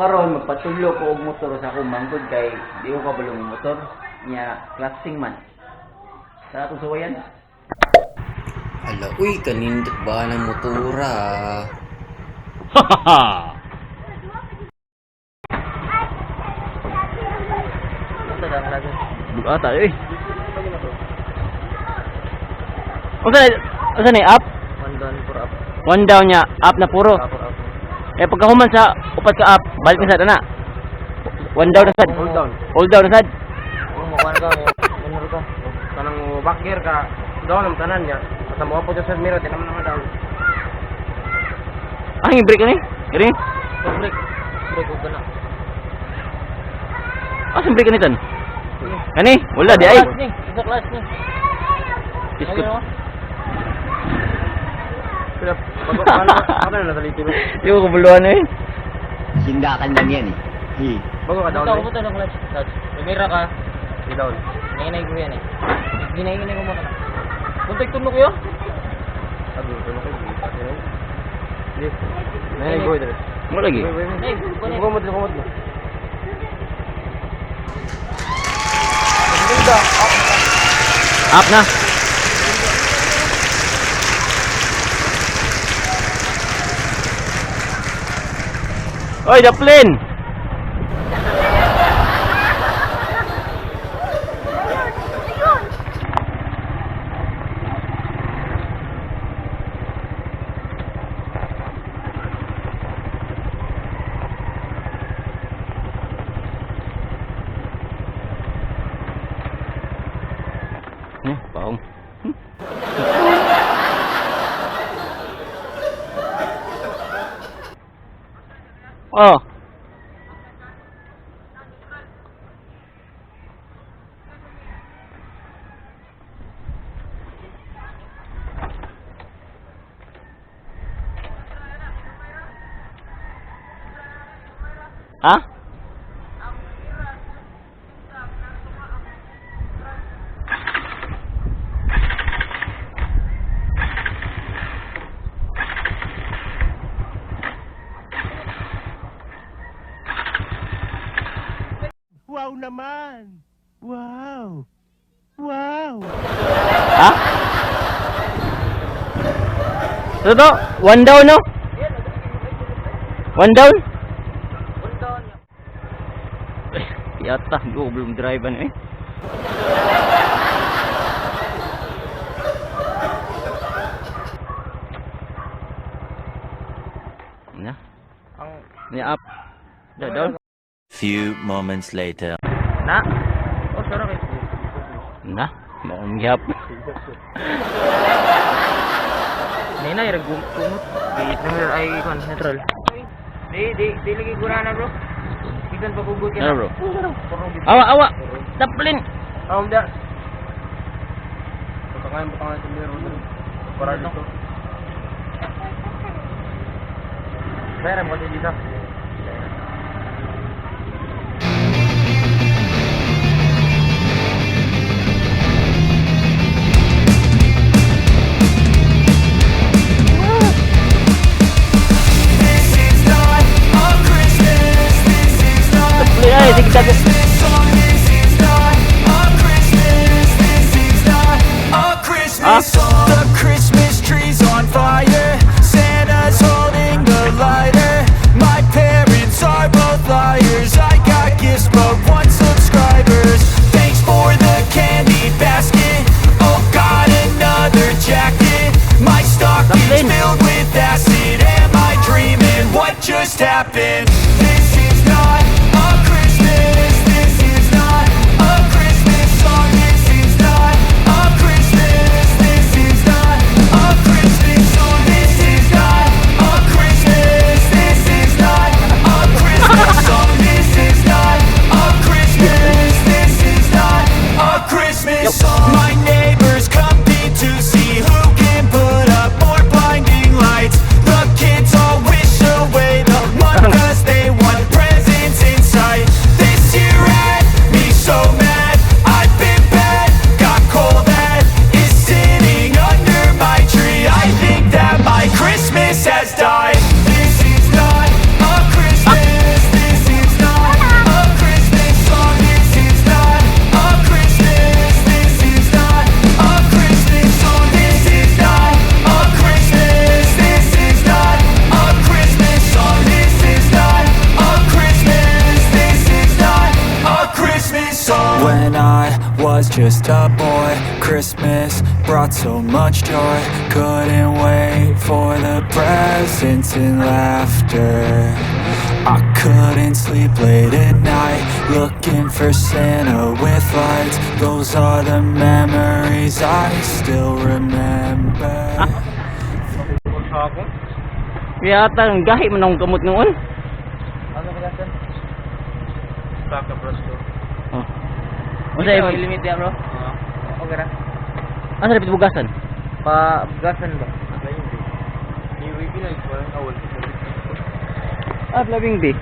karon magpatulo ko og motor sa akong manggod kay di ko kabalo mo motor nya classing man. Sa atong suwayan. Ala, uy, kanindot ba ng motora? Buka tayo eh. Unsa unsa ni up? One down, four up. One down niya, up na puro. Up, up. Eh pagkahuman sa upat ka up, balik na sad ana. One down na sad. Hold down. Hold down na sad. Kung makuha ka, manur ka. Kanang back gear ka, down ang tanan niya. Basta mo po sa mirror, di naman naman down. Ang i-break ani? Kani? So break. Break og na. Asa break ani tan? Kani? Wala di ay. Ni, isa class ni. Iskut. Pero bago ano, ano na nataliti mo? Di ko kabuluhan eh. Sindakan lang yan eh. Hi. Bago ka down. Bago ko ng clutch. Clutch. Lumira ka. Di down. Nainay ko yan eh. Ginainay ko mo ka. Buntay tunok yo. Sabi ko tunok ko. Di. Nainay ko dire. Mo lagi. Kumot kumot mo. Up na. Oy, the plane. Eh, paong. Oh. Ha? Wow naman! Wow! Wow! Ha? Ito to, one down no? One down? One down. Eh, yata, hindi ko belum drive ano eh. Na, Ang ni up. Da, down. Few moments later. na. Oh, sorry. Na, maong gihap. Nainay ra kumot. Di numero ay kon neutral. Di di di lagi gurana bro. Bisan pa kugot Ano bro? Awa, awa. Taplin. Awam da. Butangan butangan sa mirror. Para dito. Bayar mo kasi dito. This is not a Christmas. This is not Taplin ay, sige tago. Christmas song. This is not a Christmas. This is not a Christmas song. The Christmas tree's on fire. Santa's holding the lighter. My When I was just a boy, Christmas brought so much joy. Couldn't wait for the presents and laughter. I couldn't sleep late at night, looking for Santa with lights. Those are the memories I still remember. Ako? Kaya ata ang gahi man akong kamot noon. Ano ka sir? Stock bro. Oh. Unsa Ikaw, imong limit ya, bro? Okay ra. Asa dapat bugasan? Pa gasan ba? Ah, Labing B.